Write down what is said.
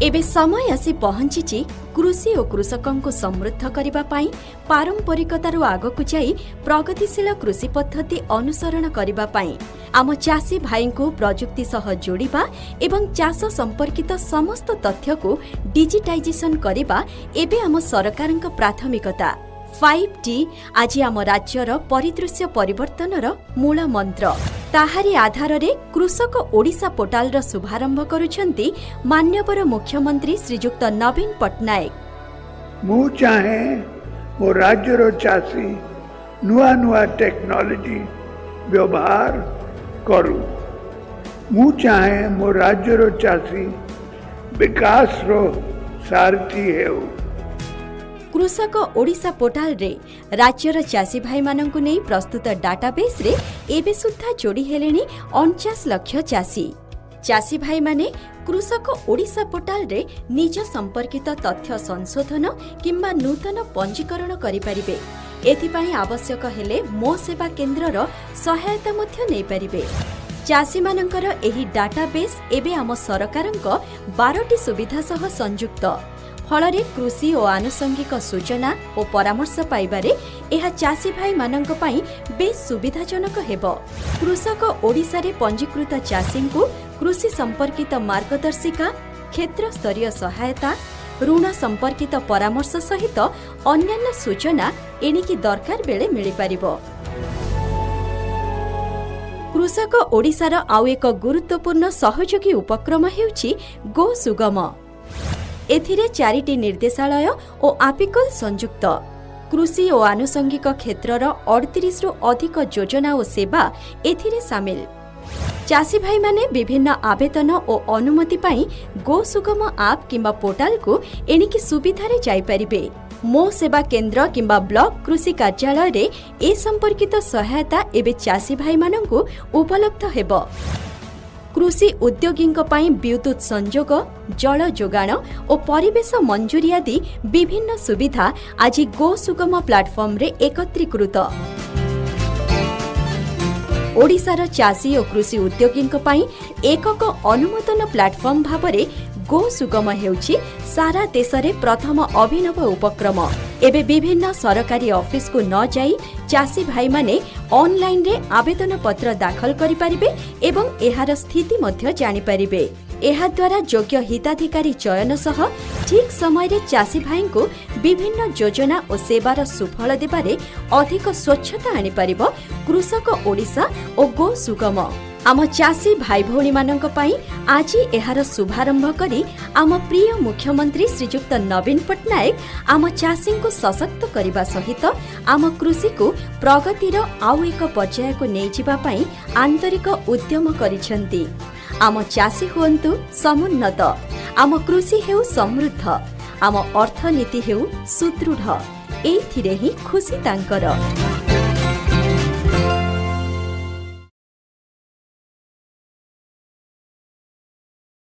ଏବେ ସମୟ ଆସି ପହଞ୍ଚିଛି କୃଷି ଓ କୃଷକଙ୍କୁ ସମୃଦ୍ଧ କରିବା ପାଇଁ ପାରମ୍ପରିକତାରୁ ଆଗକୁ ଯାଇ ପ୍ରଗତିଶୀଳ କୃଷି ପଦ୍ଧତି ଅନୁସରଣ କରିବା ପାଇଁ, ଆମ ଚାଷୀ ଭାଇଙ୍କୁ ପ୍ରଯୁକ୍ତି ସହ ଯୋଡ଼ିବା ଏବଂ ଚାଷ ସମ୍ପର୍କିତ ସମସ୍ତ ତଥ୍ୟକୁ ଡିଜିଟାଇଜେସନ କରିବା ଏବେ ଆମ ସରକାରଙ୍କ ପ୍ରାଥମିକତା। 5ଟି ଆଜି ଆମ ରାଜ୍ୟର ପରିଦୃଶ୍ୟ ପରିବର୍ତ୍ତନର ମୂଳ ମନ୍ତ୍ର। ତାହାରି ଆଧାରରେ କୃଷକ ଓଡ଼ିଶା ପୋର୍ଟାଲର ଶୁଭାରମ୍ଭ କରୁଛନ୍ତି ମାନ୍ୟବର ମୁଖ୍ୟମନ୍ତ୍ରୀ ଶ୍ରୀଯୁକ୍ତ ନବୀନ ପଟ୍ଟନାୟକ। ମୁଁ ଚାହେଁ ମୋ ରାଜ୍ୟର ଚାଷୀ ନୂଆ ନୂଆ ଟେକ୍ନୋଲୋଜି ବ୍ୟବହାର କରୁ। ମୁଁ ଚାହେଁ ମୋ ରାଜ୍ୟର ଚାଷୀ ବିକାଶର ସାରଥୀ ହେଉ। କୃଷକ ଓଡ଼ିଶା ପୋର୍ଟାଲରେ ରାଜ୍ୟର ଚାଷୀ ଭାଇମାନଙ୍କୁ ନେଇ ପ୍ରସ୍ତୁତ ଡାଟାବେସ୍ରେ ଏବେ ସୁଦ୍ଧା ଯୋଡ଼ି ହେଲେଣି 49 ଲକ୍ଷ ଚାଷୀ। ଚାଷୀ ଭାଇମାନେ କୃଷକ ଓଡ଼ିଶା ପୋର୍ଟାଲରେ ନିଜ ସମ୍ପର୍କିତ ତଥ୍ୟ ସଂଶୋଧନ କିମ୍ବା ନୂତନ ପଞ୍ଜୀକରଣ କରିପାରିବେ। ଏଥିପାଇଁ ଆବଶ୍ୟକ ହେଲେ ମୋ ସେବା କେନ୍ଦ୍ରର ସହାୟତା ମଧ୍ୟ ନେଇପାରିବେ। ଚାଷୀମାନଙ୍କର ଏହି ଡାଟାବେସ୍ ଏବେ ଆମ ସରକାରଙ୍କ 12ଟି ସୁବିଧା ସହ ସଂଯୁକ୍ତ। ଫଳରେ କୃଷି ଓ ଆନୁଷଙ୍ଗିକ ସୂଚନା ଓ ପରାମର୍ଶ ପାଇବାରେ ଏହା ଚାଷୀ ଭାଇମାନଙ୍କ ପାଇଁ ବେଶ୍ ସୁବିଧାଜନକ ହେବ। କୃଷକ ଓଡ଼ିଶାରେ ପଞ୍ଜୀକୃତ ଚାଷୀଙ୍କୁ କୃଷି ସମ୍ପର୍କିତ ମାର୍ଗଦର୍ଶିକା, କ୍ଷେତ୍ରସ୍ତରୀୟ ସହାୟତା, ଋଣ ସମ୍ପର୍କିତ ପରାମର୍ଶ ସହିତ ଅନ୍ୟାନ୍ୟ ସୂଚନା ଏଣିକି ଦରକାର ବେଳେ ମିଳିପାରିବ। କୃଷକ ଓଡ଼ିଶାର ଆଉ ଏକ ଗୁରୁତ୍ୱପୂର୍ଣ୍ଣ ସହଯୋଗୀ ଉପକ୍ରମ ହେଉଛି ଗୋ ସୁଗମ। ଏଥିରେ ଚାରିଟି ନିର୍ଦ୍ଦେଶାଳୟ ଓ ଆପିକଲ ସଂଯୁକ୍ତ। କୃଷି ଓ ଆନୁଷଙ୍ଗିକ କ୍ଷେତ୍ରର 38ରୁ ଅଧିକ ଯୋଜନା ଓ ସେବା ଏଥିରେ ସାମିଲ। ଚାଷୀ ଭାଇମାନେ ବିଭିନ୍ନ ଆବେଦନ ଓ ଅନୁମତି ପାଇଁ ଗୋ ସୁଗମ ଆପ୍ କିମ୍ବା ପୋର୍ଟାଲକୁ ଏଣିକି ସୁବିଧାରେ ଯାଇପାରିବେ। ମୋ ସେବା କେନ୍ଦ୍ର କିମ୍ବା ବ୍ଲକ କୃଷି କାର୍ଯ୍ୟାଳୟରେ ଏ ସମ୍ପର୍କିତ ସହାୟତା ଏବେ ଚାଷୀ ଭାଇମାନଙ୍କୁ ଉପଲବ୍ଧ ହେବ। କୃଷି ଉଦ୍ୟୋଗୀଙ୍କ ପାଇଁ ବିଦ୍ୟୁତ୍ ସଂଯୋଗ, ଜଳ ଯୋଗାଣ ଓ ପରିବେଶ ମଞ୍ଜୁରୀ ଆଦି ବିଭିନ୍ନ ସୁବିଧା ଆଜି ଗୋ ସୁଗମ ପ୍ଲାଟଫର୍ମରେ ଏକତ୍ରୀକୃତ। ଓଡ଼ିଶାର ଚାଷୀ ଓ କୃଷି ଉଦ୍ୟୋଗୀଙ୍କ ପାଇଁ ଏକକ ଅନୁମୋଦନ ପ୍ଲାଟଫର୍ମ ଭାବରେ ଗୋ ସୁଗମ ହେଉଛି ସାରା ଦେଶରେ ପ୍ରଥମ ଅଭିନବ ଉପକ୍ରମ। ଏବେ ବିଭିନ୍ନ ସରକାରୀ ଅଫିସକୁ ନ ଯାଇ ଚାଷୀ ଭାଇମାନେ ଅନଲାଇନରେ ଆବେଦନ ପତ୍ର ଦାଖଲ କରିପାରିବେ ଏବଂ ଏହାର ସ୍ଥିତି ମଧ୍ୟ ଜାଣିପାରିବେ। ଏହାଦ୍ୱାରା ଯୋଗ୍ୟ ହିତାଧିକାରୀ ଚୟନ ସହ ଠିକ୍ ସମୟରେ ଚାଷୀ ଭାଇଙ୍କୁ ବିଭିନ୍ନ ଯୋଜନା ଓ ସେବାର ସୁଫଳ ଦେବାରେ ଅଧିକ ସ୍ୱଚ୍ଛତା ଆଣିପାରିବ କୃଷକ ଓଡ଼ିଶା ଓ ଗୋ ସୁଗମ। ଆମ ଚାଷୀ ଭାଇ ଭଉଣୀମାନଙ୍କ ପାଇଁ ଆଜି ଏହାର ଶୁଭାରମ୍ଭ କରି ଆମ ପ୍ରିୟ ମୁଖ୍ୟମନ୍ତ୍ରୀ ଶ୍ରୀଯୁକ୍ତ ନବୀନ ପଟ୍ଟନାୟକ ଆମ ଚାଷୀଙ୍କୁ ସଶକ୍ତ କରିବା ସହିତ ଆମ କୃଷିକୁ ପ୍ରଗତିର ଆଉ ଏକ ପର୍ଯ୍ୟାୟକୁ ନେଇଯିବା ପାଇଁ ଆନ୍ତରିକ ଉଦ୍ୟମ କରିଛନ୍ତି। ଆମ ଚାଷୀ ହୁଅନ୍ତୁ ସମୁନ୍ନତ, ଆମ କୃଷି ହେଉ ସମୃଦ୍ଧ, ଆମ ଅର୍ଥନୀତି ହେଉ ସୁଦୃଢ଼, ଏଇଥିରେ ହିଁ ଖୁସି ତାଙ୍କର।